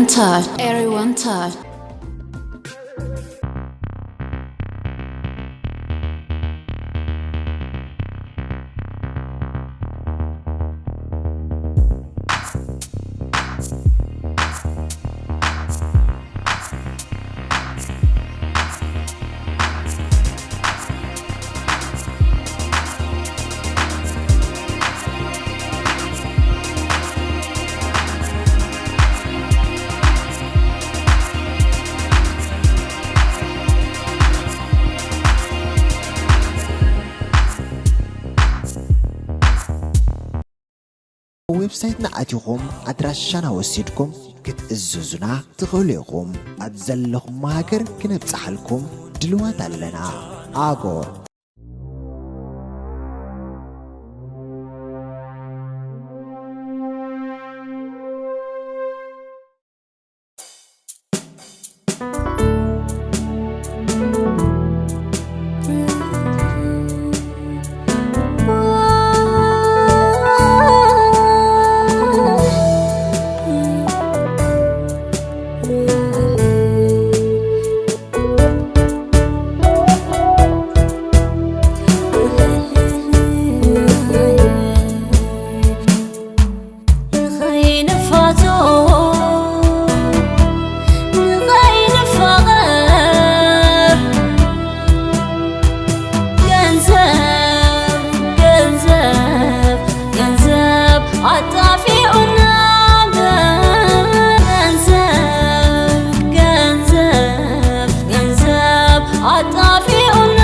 Touch. Everyone touch. ዌብሳይትና ኣቲኹም ኣድራሻና ወሲድኩም ክትእዝዙና ትኽእሉ ኢኹም። ኣብ ዘለኹም ሃገር ክነብጽሓልኩም ድልዋት ኣለና። ኣጎር። ንኸይንፋቶ፣ ንኸይንፋቐር፣ ገንዘብ፣ ገንዘብ፣ ገንዘብ ኣጣፊኡና። ገንዘብ፣ ገንዘብ፣ ገንዘብ ኣጣፊኡና።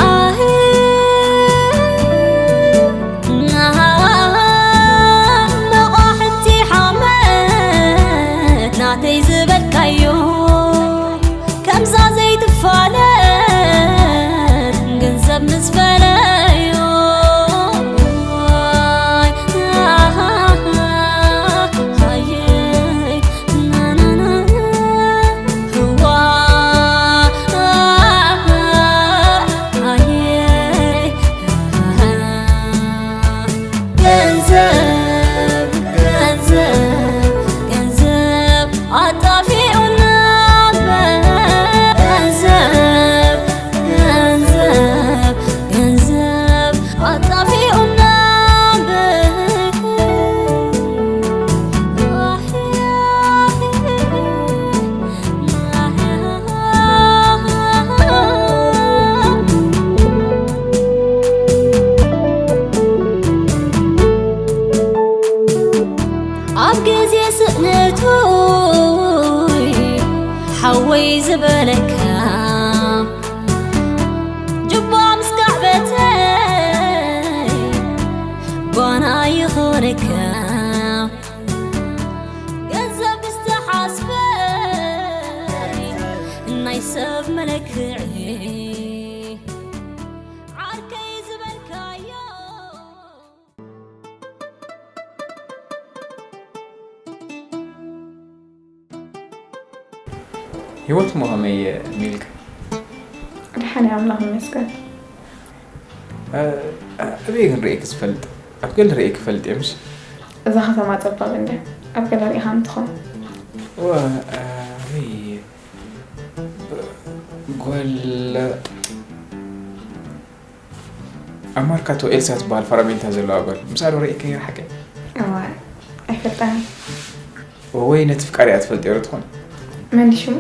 ኣህ፣ መቋሕቲ ሓመድ ናተይ ዝበልካዮ፣ ከምዛ ዘይትፋለት ገንዘብ ምስ ፈለዮ። ኣህ፣ ኣህ፣ ኣህ፣ ኣህ፣ ገንዘብ፣ ገንዘብ፣ ገንዘብ ኣጣፊኡና። ገንዘብ፣ ገንዘብ፣ ገንዘብ ኣጣፊኡና። ኣብ ግዜ ስእነቱይ ሓወይ ዝበለካ ጅባ ምስ ካዕበተይ ጓና ይኾነካ። ገንዘብ ዝተሓስበ ናይ ሰብ መለክዒ ዓርከይ ዝበልካዮ። ህይወት እሞ ከመይ ሚልካ? ደሓን እየ ኣምላኽ ይመስገን። ኣበይ ግን ርእየኪ ዝፈልጥ? ኣብ ገለ ርእየኪ ክፈልጥ እየ ምሽ? እዛ ከተማ ጸባብ እንድያ ኣብ ገለ ርኢኻኒ ትኸውን። እወ ኣበይ ጓል ኣብ ማርካቶ ኤልሳ ትበሃል ፋራሜንታ ዘለዋ ጓል ምስኣ ዶ ርእየኪ ነይረ ሓቀይ? እወ ኣይፈልጣን እየ። ወይ ነቲ ፍቃሪኣ ትፈልጥዮ ዶ ትኾኒ? መን ድዩ ሽሙ?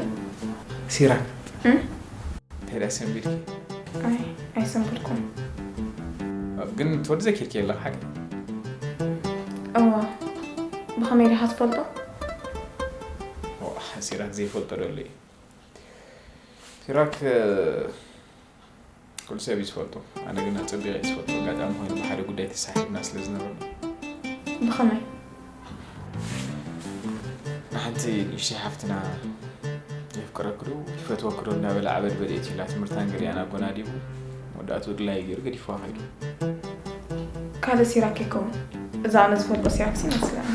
ሲራክ። እም? እንታይ ደኣ ሰንቢድኪ? ኣይ ኣይሰንበድኩን። ግን ትወዲ ዘኪርኪ ኣለኺ ሓቂ? እወ ብኸመይ ዲኻ ትፈልጦ? ዋ፣ ሲራክ ዘይፈልጦ ዶ ኣሎ እዩ? ሲራክ ኩሉ ሰብ እዩ ዝፈልጦ። ኣነ ግን ኣጸቢቐ እየ ዝፈልጦ። ኣጋጣሚ ኮይኑ ብሓደ ጉዳይ ተሳሒብና ስለ ዝነበርና። ብኸመይ? ንሓንቲ ንእሽተይ ሓፍትና የፍቅረኪ ዶ ይፈትወኪ ዶ እንዳበለ ዓበድበድ እትብላ ትምህርታን ገሊኣን ኣጎናዲቡ መወዳእትኡ ድላዩ ገይሩ ገዲፍዋ ከይዱ። ካልእ ሲራክ ይከውን። እዛ ኣነ ዝፈልጦ ሲራክሲ ይመስለኒ።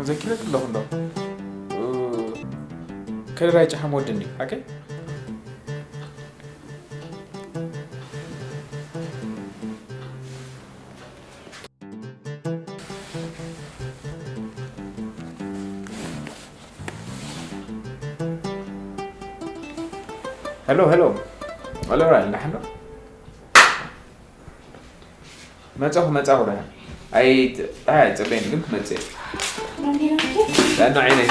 ዘኪረኪ ኣለኹ እንዶ ከድራይ ጨሓም ወዲ እንዲ ሓቀይ። ሄሎ ሄሎ። ኦል ኦራይት፣ ደሓን ዶ? መጻኹ መጻኹ፣ ደሓን። ኣይ፣ ኣይ፣ ጽበይኒ ግን ክመጽእ እየ። ጥዕና ዓይነይ።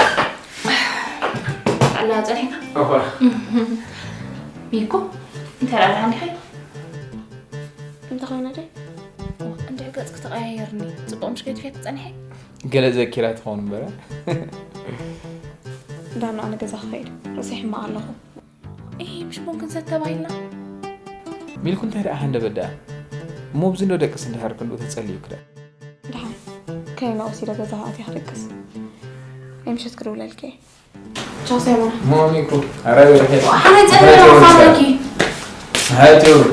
ኣላ ጸኒሕካ? እዋ። ሚኮ፣ እንታይ ደኣ ደሓን ዲኻ? እንታይ ኮይና ደይ? እንድዒ ገጽ ክትቐያየርኒ። ጽቡቕ ምሽ ገዲፈ ክጸንሐ? ገለ ዘኪራ ትኸውን እምበር። ዳኑ፣ ኣነ ገዛ ክኸይድ ርእሰይ ሕማቕ ኣለኹ። እሂ፣ ምሽ ቡን ክንሰቲ ተባሂልና? ሚልኩ እንታይ ደኣ ሃንደበት ደኣ? እሞ ኣብዚ እንዶ ደቅስ እንድሕር ክንድኡ ተጸልዩክ ደኣ? ደሓን፣ ከይነ ወሲደ ገዛ ኣትየ ክደቅስ። ናይ ምሸት ክድውለልኪ እየ። ቻው ሳይሞን። እሞ ሚልኩ፣ ኣራይ ወርሒ። ሓመድ ጸበል ሓመድ ጸበል ኣፋረኪ። ሓመድ ጸበል።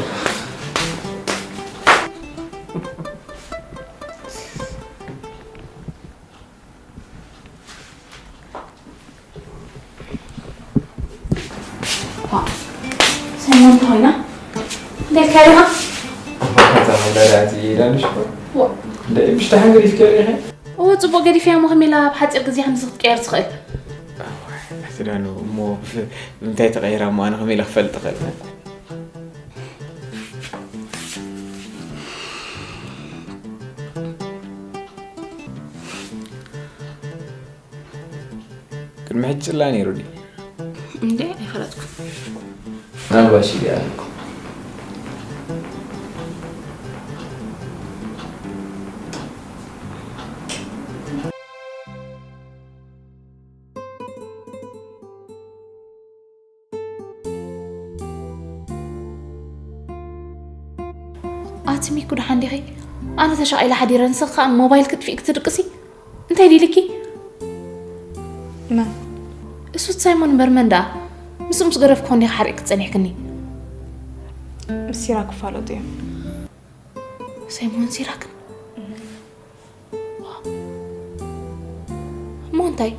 ሰሞን ተኾይና? እንዴት ከሪኻ? ከዛ መዳርያት ይዳንሽ እኮ። ዋ። እንደ ምሽ ተሓንገሪፍ ከሪኻ? ኦ፣ ጽቡቕ ገዲፍያ እሞ ከመይ ኢላ ኣብ ሓጺር ግዜ ከምዚ ክትቀየር ትኽእል? ኣቲ ዳኑ፣ እሞ ብምንታይ ተቐይራ እሞ ኣነ ከመይ ኢለ ክፈልጥ እኽእል? ቅድሚ ሕጂ ጽላ ነይሩ ድዩ? እንዴ፣ ኣይፈለጥኩ። ናባሽ ኢለ ኣለኩ። ኣቲ ሚኩ፣ ደሓን ዲኺ? ኣነ ተሻቒለ ሓዲረ፣ ንስኺ ከኣ ሞባይል ክትፊእ ክትድቅሲ? እንታይ ዲልኪ? መን? እሱ ሳይሞን እምበር መን ደኣ? ምስ ምስ ገረፍኩ እንዲኻ ሓሪቕ ክጸኒሕክኒ። ምስ ሲራክ ክፋለጡ እዮም። ሳይሞን ሲራክ? እሞ እንታይ?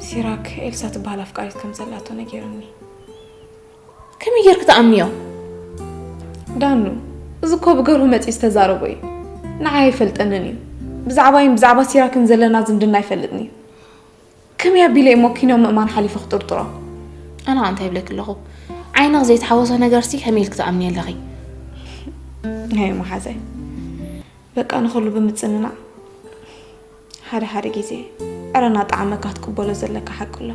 ሲራክ ኤልሳ ትበሃል ኣፍቃሪት ከም ዘላቶ ነጊሩኒ። ከመይ ጌርክ ትኣምንዮ? ዳኑ፣ እዚ እኮ ብገርሁ መጺኡ ዝተዛረቦ እዩ። ንዓይ ኣይፈልጠንን እዩ። ብዛዕባይን ብዛዕባ ሲራክን ዘለና ዝምድና ኣይፈልጥን እዩ። ከመይ ኣቢለ እሞ ኪኖ ምእማን ሓሊፈ ክጥርጥሮ? ኣነ እንታይ ይብለኪ ኣለኹ? ዓይንኺ ዘይተሓወሶ ነገርሲ ከመይ ኢልኪ ትኣምኒ ኣለኺ? ናይ መሓዛይ። በቃ ንኹሉ ብምጽንናዕ ሓደ ሓደ ግዜ ዕረ እናጠዓመካ ክትቅበሎ ዘለካ ሓቂ ኣሎ።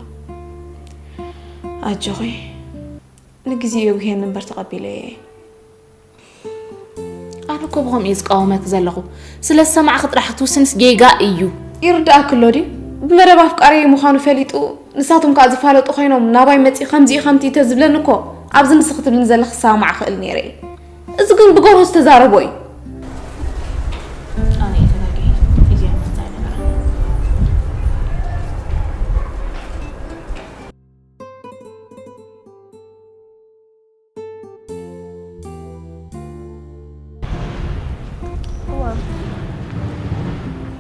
ኣጆኺ፣ ንግዜኡ የጉህየኒ እምበር ተቐቢለዮ እየ። ኣነ እኮ ብኸምኡ እየ ዝቃወመኪ ዘለኹ። ስለ ዝሰማዕኺ ጥራሕ ክትውስንስ ጌጋ እዩ። ይርድኣኪ ኣሎ ድዩ? ብመደብ ኣፍቃሪየይ ምዃኑ ፈሊጡ፣ ንሳቶም ከኣ ዝፋለጡ ኮይኖም ናባይ መጺኡ ከምዚ እዩ ከምቲ እዩ ተዝብለኒ እኮ ኣብዚ ንስኺ ትብልኒ ዘለኺ ክሰማማዕ ክእል ነይረ እየ። እዚ ግን ብገርሁ ዝተዛረቦ እዩ። ኣነ እየ ተጋግየ። ፊዝያ ምኽንታ ኣይነበረን። እዋ፣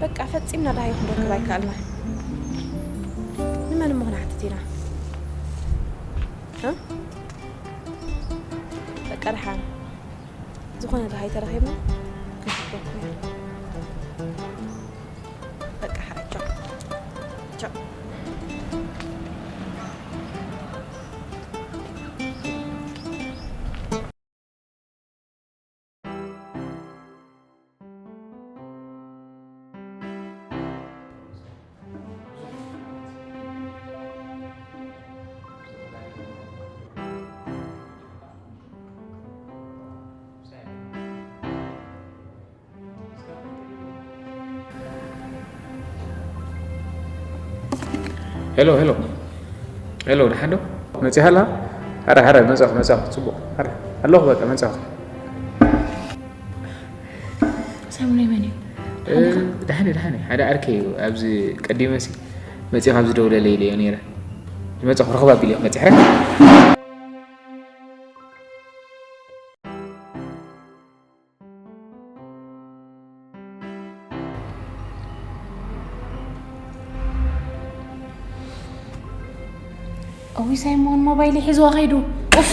በቃ ፈጺምና ደሃዩ ክንረክብ ኣይከኣልና። ንመን እሞ ክንሓትት ኢና? እ? በቃ ደሓን። ዝኾነ ደሃይ ተረኺብና ክንሕተኩም ኢና። በቃ ሓራይ፣ ቻው። ቻው። ሄሎ፣ ሄሎ። ሄሎ፣ ደሓን ዶ? መጺኻ ኣላ? ሓረ፣ ሓረ፣ መጻኹ፣ መጻኹ፣ ጽቡቕ። ሓረ፣ ኣለኹ፣ በቃ፣ መጻኹ። ሳሙናይ መን እዩ? እ፣ ደሓን እዩ፣ ደሓን እዩ። ሓደ ዓርከይ እዩ። ኣብዚ ቀዲመሲ መጺኻ ኣብዚ ደውለለይ ኢለዮ ነይረ። መጻኹ፣ ርኽብ ኣቢለዮ መጺ፣ ሓረ። እውይ ሳይሞን ሞባይለይ ሒዝዋ ከይዱ። ኡፍ።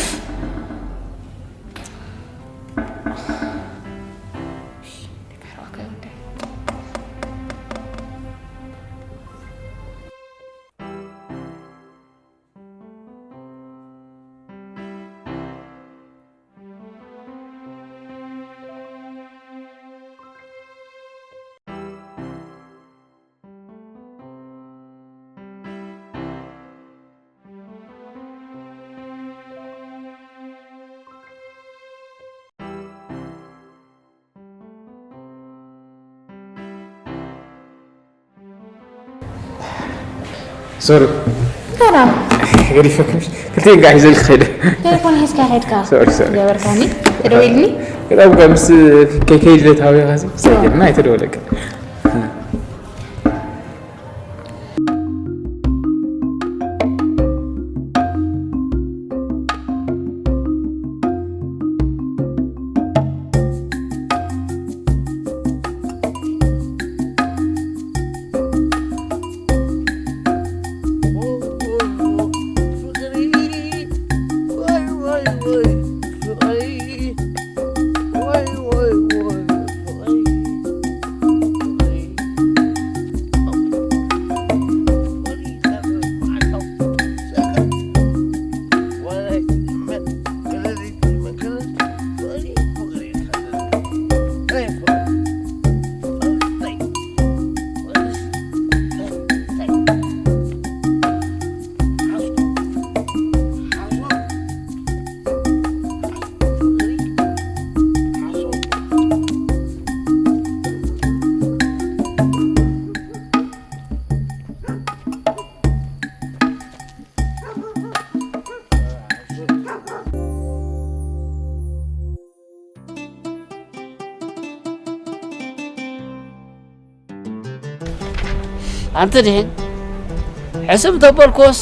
ሶሪ፣ ሰላም። ገዲፈክምሽ። ክልቲኤን ጋር ሒዘ ልክኸይደ። ቴሌፎን ሒዝካ ከይድካ። ሶሪ፣ ሶሪ። ገበርካኒ። ተደዊልኒ። በጣም ጋር ምስ ከይከይድ ለታዊ ኻዚ ሰይድና የተደወለቀ። ኣንቲ ድሕን ሕስም ተበልኮስ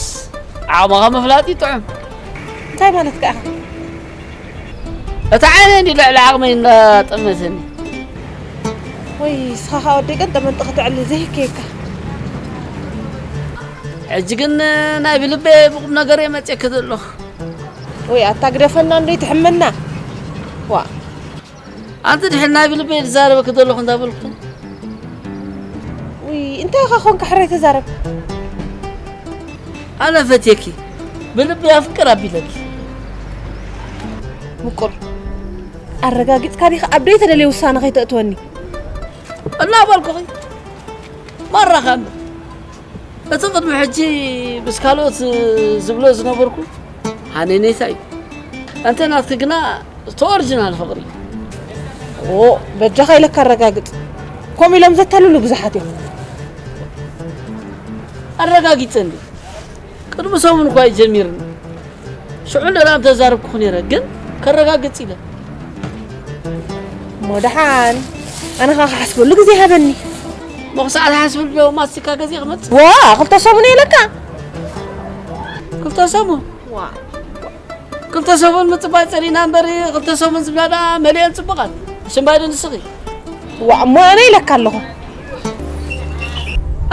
ዓቕምኻ ምፍላጥ ይጥዑም። እንታይ ማለት ከኣ? እቲ ዓይነ እንዲ ልዕሊ ዓቕመይ እናጠመተኒ። ወይ ንስኻ ኸኣ ወደይ ቀን ጠመንጢ ክትዕሊ ዘይከየካ። ሕጂ ግን ናይ ብልበ ብቁም ነገር እየ መፅየኪ ዘለኹ። ወይ ኣታ ግደፈና እንዶ ይትሕመና። ዋ። ኣንቲ ድሕን ናይ ብልበ ዝዛረበኪ ዘለኹ እንዳ በልኩ። ውይ እንታይ ኢኻ ኾንካ ሕራይ ተዛረብ። ኣነ ፈትየኪ ብልቢ ኣፍቅር ኣቢለኪ። ምቁር ኣረጋጊጽካ ዲኻ ኣብ ደይተደለየ ውሳነ ከይተእትወኒ። እናበልኩኺ ማራኻ እምበር እቲ ቅድሚ ሕጂ ምስ ካልኦት ዝብሎ ዝነበርኩ ሃነኔታ እዩ። ኣንተ ናትኪ ግና እቲ ኦሪጂናል ፍቕሪ እዩ። ኦ በጃኻ ኢለካ ኣረጋግጽ። ከምኡ ኢሎም ዘታልሉ ብዙሓት እዮም። ኣረጋጊጸ እንዲ ቅድሚ ሰሙን እኳ እዩ ጀሚርኒ። ሽዑ ለላም ተዛረብኩ ነይረ ግን ከረጋግጽ ኢለ። እሞ ደሓን ኣነ ኸዓ ክሓስበሉ ግዜ ሃበኒ። መኽሰዓት ሓስብሉ ዶ ማስቲካ ገዜ ክመጽእ? ዋ ክልተ ሰሙን እየ ኢለካ። ክልተ ሰሙን? ዋ ክልተ ሰሙን ምጽባይ ጸሊና እምበር ክልተ ሰሙን ዝብላ ደኣ መሊአን ጽቡቓት። ሽምባይ ዶ ንስኺ? ዋ እሞ ኣነ ኢለካ ኣለኹ።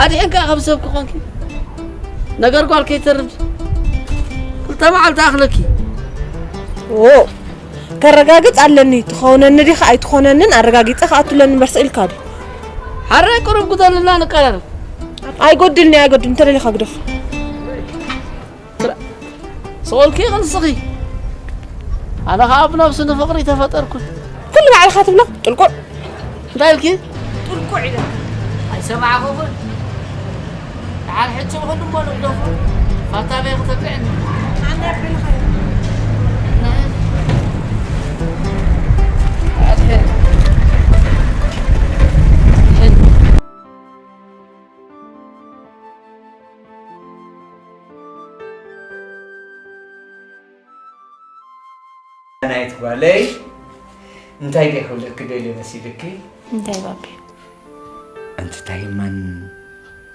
ኣድሕን ከኣ ከም ሰብ ክኾንኪ ነገር ጓል ከይተርድ ክልተ መዓልቲ ኣኽለኪ። ኦ ከረጋግጽ ኣለኒ። ትኾነኒ ዲኻ ኣይትኾነንን ኣረጋጊጸ ክኣቱለኒ እምበር ስቕ ኢልካ ድዩ? ሓራይ ቅሩብ ጉደልና ንቀራረብ። ኣይጎድልኒ ኣይጎድልኒ ተደሊኻ ግደፍ። ስቕ ኢልኪ ቅንስኺ። ኣነ ኸዓ ብነብሲ ንፍቕሪ ተፈጠርኩ። ኩሉ ባዕልኻ ትብሎ ጥልቁዕ። እንታይ ኢልኪ? ጥልቁዕ ኢለካ። ኣይሰማዕኹኹን። ደሓር ሕጂ ብኹሉ እሞ ንግደፎ። ፋታ በይ ክተብልዕኒ። ኣነ ኣቢልኻዮ። ኣድሕን። ኣድሕን። ናይት ጓለይ እንታይ ደይ ክብለኪ ደልየ መሲልኪ? እንታይ ባቢ? ኣንቲ ታይማን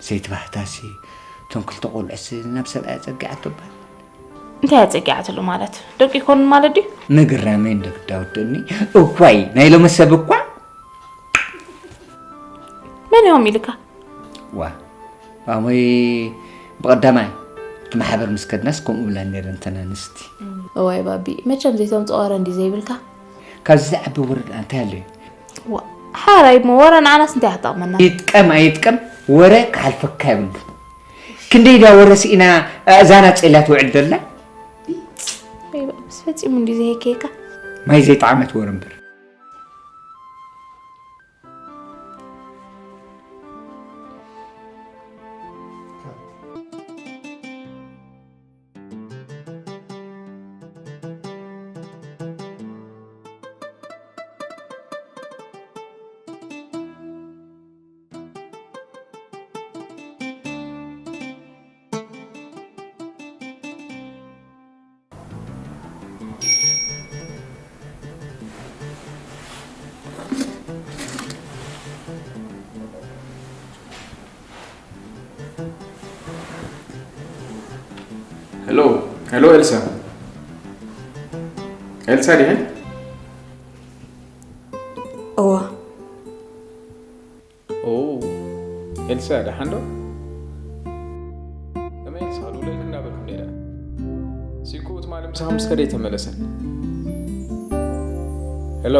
ሰይቲ ባህታሲ እቶም ክልተ ቆልዑሲ ናብ ሰብኣይ ኣጸጊዓቶ እባ? እንታይ ኣጸጊዓትሉ ማለት? ደቂ ይኮኑን ማለት ድዩ? ምግራመይ እንዶ ግዳ ወደኒ። እዋይ ናይ ሎሚ ሰብ እኳ መን እዮም ኢልካ? ዋ ኣሞይ ብቐዳማይ እቲ ማሕበር ምስ ከድናስ ከምኡ ብላ ነይረ እንተን ኣንስቲ። እዋይ ባቢ መቸም ዘይተምፅኦ ወረ እንዲ ዘይብልካ። ካብዚ ዝዓቢ ወረ ደኣ እንታይ ኣሎ እዩ? ዋ ሓራይ እሞ ወረ ንዓናስ እንታይ ክጠቕመና? ይጥቀም ኣይጥቀም ወረ ክሓልፈካ የብሉ። ክንደይ ዳ ወረ ስኢና ኣእዛና ጸላ ትውዕል ዘላ? ወይ ባብስ ፈጺሙ እንዲ ዘይከይካ። ማይ ዘይጠዓመት ወረ እምበር። ሄሎ፣ ሄሎ ኤልሳ። ኤልሳ ዲኺ? እዋ። ኦ፣ ኤልሳ ደሓን ዶ? ከመይ ኤልሳ፣ ልውለልክ እንዳበልኩ ነይረ። ሲኩ ትማሊ ምሳኻ ምስ ከደ ኣይተመለሰን። ሄሎ።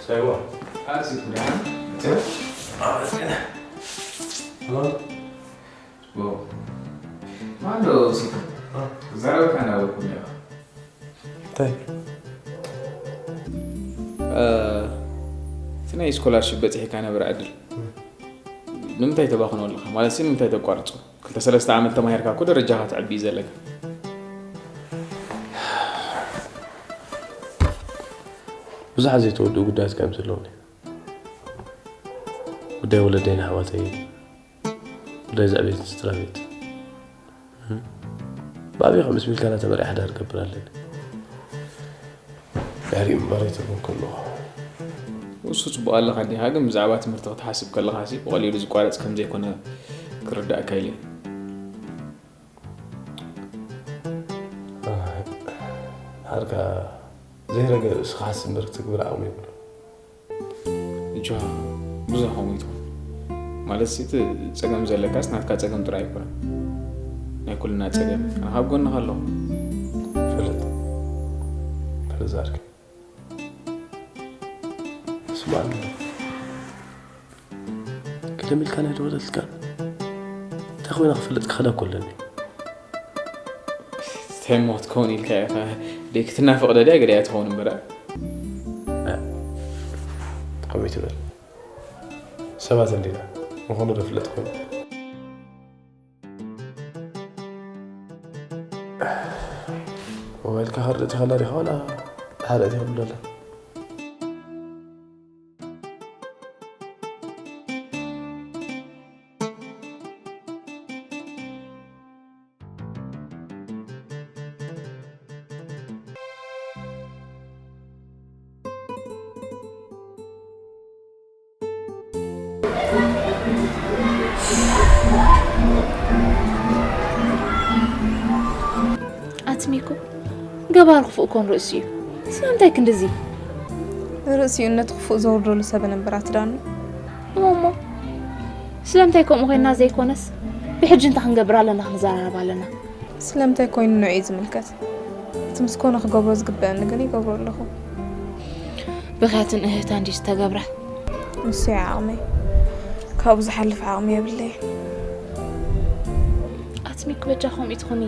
ሳይዋ። ኣርሲ ኩዳ። ማን ዶ ሲኮ? ዛረብካ እንዳበልኩ ነይረ። እንታይ? እ፣ እቲ ናይ ስኮላርሺፕ በፂሕካ ነበረ ዕድል ንምንታይ ተባኽኖ ኣለኻ? ማለት ሲ ንምንታይ ተቋርጾ? ክልተ ሰለስተ ዓመት ተማሂርካ እኮ ደረጃኻ ትዕቢ እዩ ዘለካ። ብዙሓት ዘይተወድኡ ጉዳያት ከም ዘለውኒ፣ ጉዳይ ወለደይን ኣሕዋተይን፣ ጉዳይ ዘዕቤትን ስድራ ቤት። ብኣብይ ከምስ ሚልካና ተመሪያ ሓዳር ገብር ኣለኒ። ድሕሪኡ እምበረይ ትርጉም ከለኹ። እሱ ጽቡቕ ኣለኻ እንዲኻ፣ ግን ብዛዕባ ትምህርቲ ክትሓስብ ከለኻ ሲ ብቐሊሉ ዝቋረጽ ከም ዘይኮነ ክርዳእካ ኢለ። ሓርካ ዘይረገ ርእስኻ ሓስብ እምበር ክትግብር ዓቕሚ የብሉን። እጆ ብዙሕ ከምኡ ይትኹን። ማለት ሲ እቲ ጸገም ዘለካስ ናትካ ጸገም ጥራይ ኣይኮነን። ናይ ኩልና ጸገም እዩ። ኣነ ካብ ጎንኻ ኣለኹ። ፍልጥ። ፍልጥ ዛርክ። ስማዕኒ። ቅደም ኢልካ ናይ ደወለልካ። እንታይ ኮይና ክፍለጥ ክኽእላ እኮ ኣለኒ። እንታይ እሞ ክትከውን ኢልካ ኢኻ? ደይ ክትናፍቕ ደድያ ገለ እያ ትኸውን እምበር። እ፣ ከመይ ትብል? ሰባት እንዲና ምዃኑ ዶ ፍለጥ ኮይኑ? ሞባይልካ ካርድ እቲኻ ኣላ ዲኻ ዋላ ድሓር እቲኻ ብሎ ኣላ? ኣትሚኩ ገባር ክፉእ ኮን ርእሲ እዩ። ስለምንታይ ክንድዚ? ርእሲኡ ነቲ ክፉእ ዘውርደሉ ሰብ ነበር ኣትዳኑ። እሞ እሞ ስለምንታይ ከምኡ ኮይንና ዘይኮነስ ብሕጂ እንታይ ክንገብር ኣለና ክንዘራረብ ኣለና። ስለምንታይ ኮይኑ ንዑ እዩ ዝምልከት። እቲ ምስ ኮነ ክገብሮ ዝግበአኒ ግን ይገብሮ ኣለኹ። ብኽያትን እህህታን ድዩ ዝተገብረ? ንሱ እዩ ዓቕመይ። ካብኡ ዝሓልፍ ዓቕሚ የብለይን። ኣትሚክ በጃ ከምኡ ትኹኒ።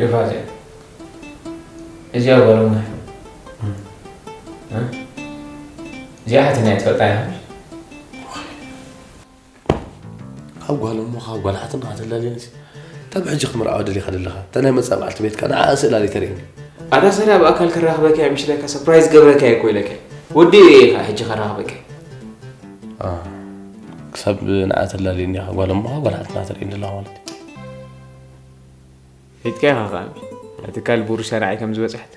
ሪፋ እዚኣ፣ እዚኣ ጓል እሞ እ? እዚኣ ሓትነይ ትፈልጣ ኢኻ? ካብ ጓል እሞ ካብ ጓል ሓትና ከተላልየንሲ፣ ካብ ሕጂ ክምርዓዋ ደሊኻ ደለኻ፣ እታ ናይ መጻ በዓልቲ ቤትካ ንዓኣ ስእላ ደይ ተርእየኒ? ኣታ ሰዳ ብኣካል ከራኽበካ እየ ምሽ ኢለካ፣ ሰርፕራይዝ ገብረካ እየ እኮ ኢለካ። ወዲ ኢኻ ሕጂ ከራኽበካ። አ፣ ክሳብ ንዓ ተላልየኒ ኢኻ ጓል እሞኻ ጓል ሓትና ተርእየኒ ዘለኻ ማለት እዩ። ሒጥካ ኢኻ ከኣ፣ እቲ ካል ቡሩሻ ንዓይ ከም ዝበጽሐት።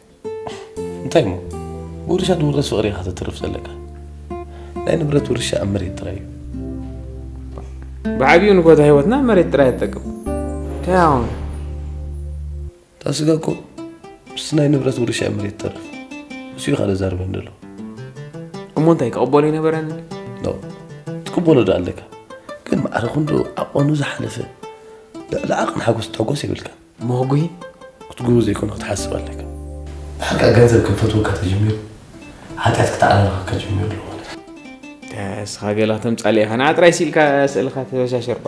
እንታይ እሞ? ቡሩሻ ዝውረስ ፍቕሪ ኢኻ ተትርፍ ዘለካ። ናይ ንብረት ውርሻ ኣብ መሬት ጥራይ እዩ። ብዓቢኡ ንጎታ ህይወትና መሬት ጥራይ ትጠቅም። እንታይ ኣሁን? እታ ስጋ እኮ ምስቲ ናይ ንብረት ውርሻ እያ መሬት ትተርፍ። ንሱ እዩ ካልእ ዛርበን ዘሎ። እሞ እንታይ ክቕበሎ ኣይነበረን? ኖ፣ ትቅበሎ ዶ ኣለካ? ግን ማዕረ ክንዱ ዓቐኑ ዝሓለፈ ልዕሊ ዓቕን ሓጎስ ትሕጎስ የብልካ። መጉሂ ክትጉሂ ዘይኮነ ክትሓስብ ኣለካ። ብሓቂ ገንዘብ ከም ፈትወካ ተጀሚሩ፣ ሓጢኣት ክተዓላልኸካ ጀሚሩ ኣሎ ማለት እዩ። ተስኻ ገለ ከተምጻለ ኢኻ። ንዓ ጥራይ ሲልካ ስእልካ ተበሻሸርባ።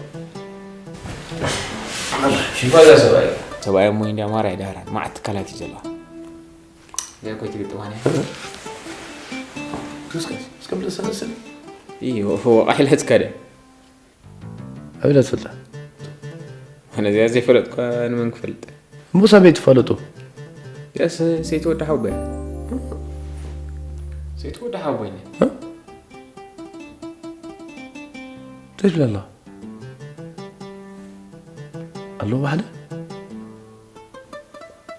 ሽፋዛ ሰብኣይ። ሰብኣይ እሞ እንዲያ ማራ ይዳህራን። መዓት ትካላት እዩ ዘለዋ። እዚኣ እኮ ኣይትግጥማን እያ። እስከ፣ እስከ ብለሰለስል። እዩ፣ ወቃሒለትካ ደ? ኣበይ ኢላ ትፈልጣ? ኣነ እዚኣ ዘይፈለጥኳ ንመን ክፈልጥ? እሞ ሳበይ ትፋለጡ? እዚኣስ ሰይቲ ወዲ ሓወቦይ እያ። ሰይቲ ወዲ ሓወቦይ እያ። እ? እንታይ ትብላ ኣላ? ኣለዉ ብሓደ?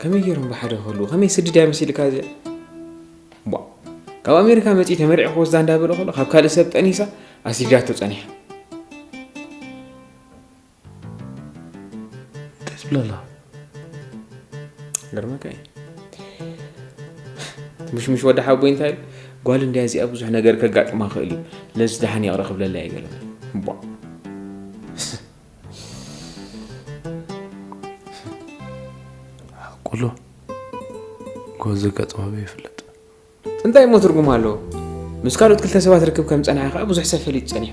ከመይ ገይሮም ብሓደ ክህልዉ? ከመይ ስድድ እያ መሲልካ እዚኣ? ቧ። ካብ ኣሜሪካ መጺኡ ተመሪዑ ክወስዳ እንዳበለ ከሎ ካብ ካልእ ሰብ ጠኒሳ ኣሲዳቶ ጸኒሓ። እንታይ ትብላ ኣላ? ገርመካ እዩ። እቲ ምሽምሽ ወዲ ሓቦይ እንታይ ኢሉ? ጓል እንድያ እዚኣ ብዙሕ ነገር ከጋጥማ ክእል እዩ። ለዚ ደሓን ይቕረ ክብለላ እየ ገለ። ቧ። ሓቁ ኣሎ። ጓል ዘጋጥማ በይ ይፍለጥ። እንታይ እሞ ትርጉም ኣለዎ? ምስ ካልኦት ክልተ ሰባት ርክብ ከም ጸንሐ ከኣ ብዙሕ ሰብ ፈሊጡ ጸኒሑ።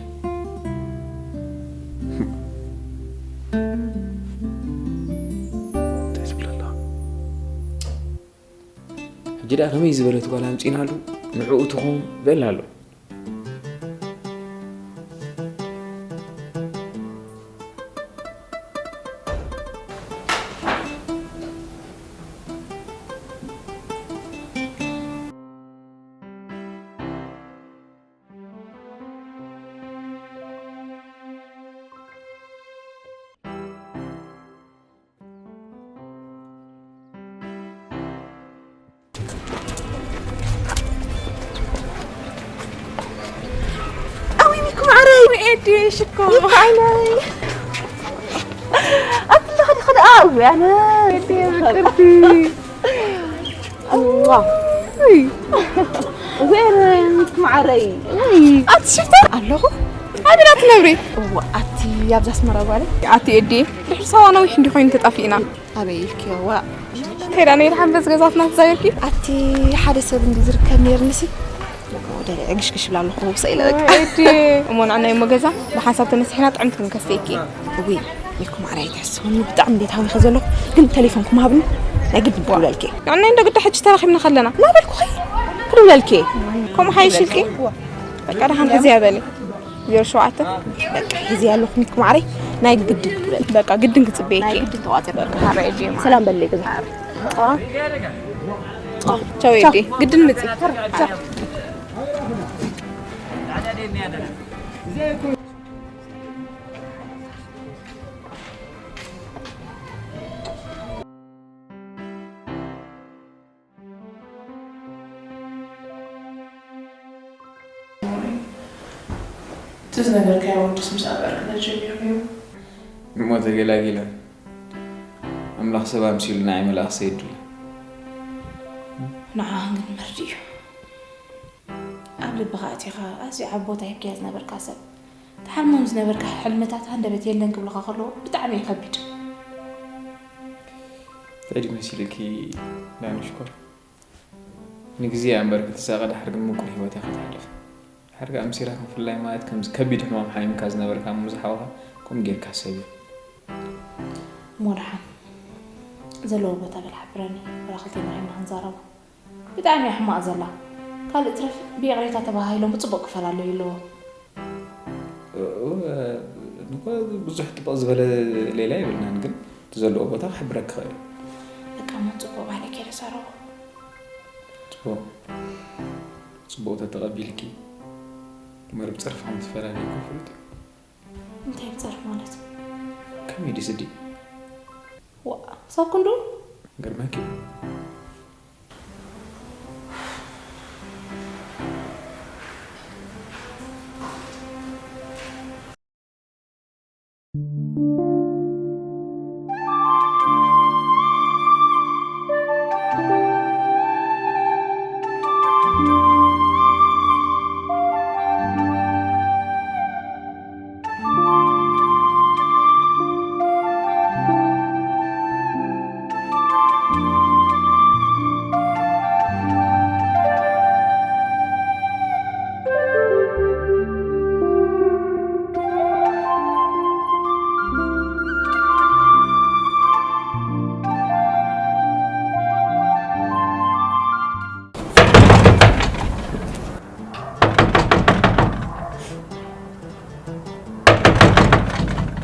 እንታይ ትብል ኣለኻ? ሕጂ ደኣ ከመይ ዝበለት ጓል ኣምጺእናሉ ንዕኡ ትኹን በል ኣሎ። ኣወይኒኩም ዓረይ ኤዲ ሽኮ ይባዓይነይ ኣትለኸ ዲኸ ደኣ እውያነ ኤዲ ምቅርቲ እዋ እይ እወይኒኩም ዓረይ እይ ኣቲ ሽፍታ ኣለኹ ኣበይ ትነብሪ እዋ ኣቲ ኣብዚ ኣስመራ ጓለ ኣቲ ኤዲ ድሕሪ ሳዋ ነዊሕ እንዲ ኮይኑ ተጣፊእና ኣበይ ኢልክዮ ዋ ከይዳ ነይ ድሓን በዚ ገዛትና ተዛይርኪ ኣቲ ሓደ ሰብ እንዲ ዝርከብ ነይርንሲ ደለ ዕግሽግሽ ብላ ኣለኹ ክውሰ ኢለ በቃ እሞ ንዓና እሞ ገዛ ብሓንሳብ ተነሲሕና ጥዕምቲ ክንከስተይኪ እዊ ይኩም ዓራይ ትሕስብኒ ብጣዕሚ እንዴት ሃዊኸ ዘለኹ ግን ተሌፎንኩም ሃብኒ ናይ ግድ ክድውለልኪ ንዓና እንደ ግዳ ሕጂ ተራኺብና ከለና ናበልኩኺ ክድውለልኪ ከምኡ ሓይሽ ኢልኪ በቃ ደሓን ሕዚ ያበሊ ዜሮ ሸውዓተ በቃ ሕዚ ያለኹ ሚትኩም ዓረይ ናይ ግድን ክብለል በቃ ግድን ክጽበየኪ ናይ ግድን ተዋጽር በቃ ሓራይ ዲማ ሰላም በለይ ገዛ ቻው ኤዲ ግድን ምጺ እቲ ዝነገርካዮ ወድስ ምስ ኣበርክነት ጀሚሩ ነይሩ። እሞ ተገላጊለ። ኣምላኽ ሰብ ኣምሲሉ ንዓይ መልኣኽ ሰይዱለ። ንዓኻ ግን መርድእ እዩ። ኣብ ልብኻ ኣቲኻ ኣዝዩ ዓቢ ቦታ ሂብካዮ ዝነበርካ ሰብ፣ ትሓልሞም ዝነበርካ ሕልምታት ሃንደበት የለን ክብሉኻ ከለዉ ብጣዕሚ እዩ ከቢድ። እንታይ ድዩ መሲልኪ ዳኒ ሽኮር? ንግዜ እያ እምበር ክትሳቐ፣ ድሓር ግን ምቁር ህይወት እያ ከተሕልፍ። ድሓር ከኣ ምሲራክ ምፍላይ ማለት ከምዚ ከቢድ ሕማም ሓሚምካ ዝነበርካ እሞ ዝሓወኻ ከምኡ ጌርካ ሰብ እዩ። እሞ ደሓን ዘለዎ ቦታ በል ሓብረኒ፣ ወላ ክልቴና ኮይና ክንዛረቦ። ብጣዕሚ እያ ሕማቕ ዘላ። ካልእ ትረፍ ብይቕሬታ ተባሃሂሎም ብጽቡቕ ክፈላለዩ ኣለዎም። እወ፣ ንኮ ብዙሕ ጥብቕ ዝበለ ሌላ የብልናን፣ ግን እቲ ዘለዎ ቦታ ክሕብረኪ ይኽእል እየ። በቃ እሞ ጽቡቕ ባህሊ ከይደ ዛረቦ። ጽቡቕ። ጽቡቕ ተተቐቢልኪ፣ እምበር ብጸርፊ ከም ትፈላለዩ እኮ ፍሉጥ እዩ። እንታይ ብጸርፊ ማለት? ከመይ ድዩ ስዲ? ዋእ፣ ሳብ ክንድኡ? ገርመኪ።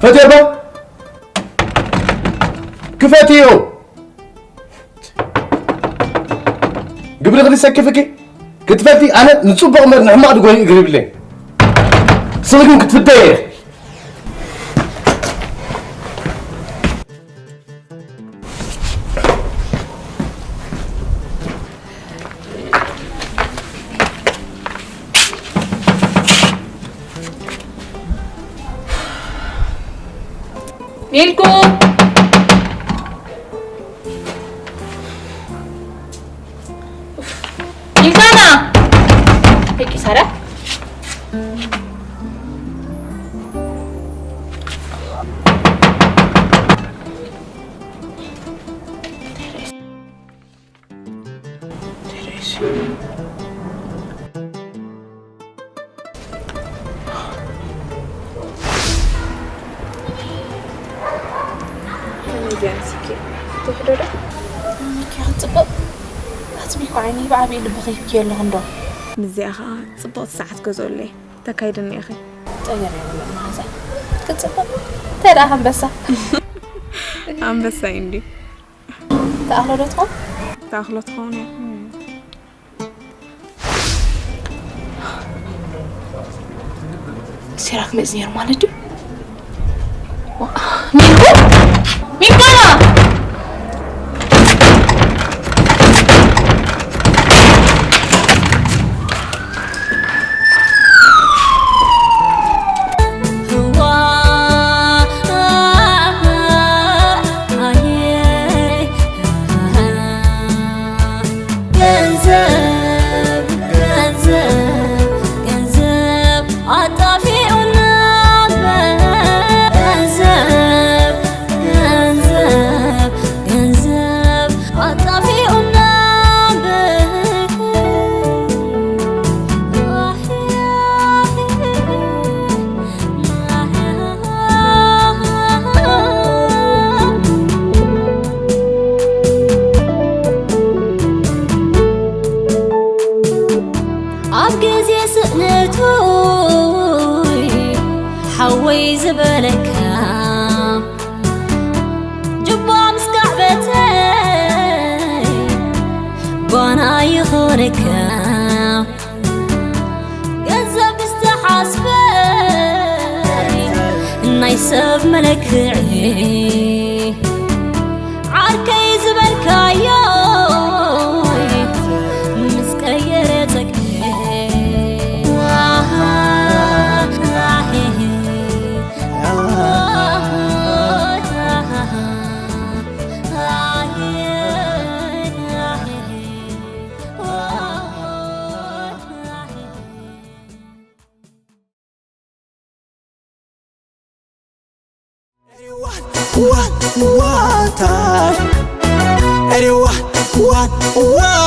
ፈትዮ እባ ክፈትዮ። ግብሪ ክልሰክፍኪ ክትፈልጢ ኣነ ንጽቡቕ እምበር ንሕማቕ ድጎይ እግሪ ይብለይ። ስኺ ግን ክትፍተየ ኢኺ። ሚልኩ! ሚልካና! ደቂ ሳራ? ከመይ ገይረ ስኬ? ትውሕዶ ዶ? መኪና ጽቡቕ ኣጽቢቑ ዓይኒ ብዓብዪ ልቢ ከይብኪ ኣለኹ እንዶ። ምስዚኣ ኸኣ ጽቡቕቲ ሰዓት ገዝኦለይ። ተካይድኒ ኢኺ። ጠገር የብሉን መሓዛ። ክትጽቡቕ። እንታይ ደኣ ከንበሳ? ኣንበሳ እዩ እንድዩ። ተኣኽሎ ዶ ትኸውን? ተኣኽሎ ትኸውን እያ። ሲራክ መጽ ነይሩ ማለት ድዩ? ሚልኮ! ሚልኮ! ገንዘብ፣ ገንዘብ፣ ገንዘብ ኣጣፊኡና እምበር። ገንዘብ፣ ገንዘብ፣ ገንዘብ ኣጣፊኡና እምበር። ኣብ ግዜ ስእነቱ ሓወይ ዝበለካ ጅባ ምስ ካዕበተይ ጓና ይኾነካ። ገንዘብ ዝተሓስበ ናይ ሰብ መለክዒ ዓርከይ ዝበልካዮ ምስ ቀየረ ጸግዒ። Everyone, one, one time. Everyone, one, one.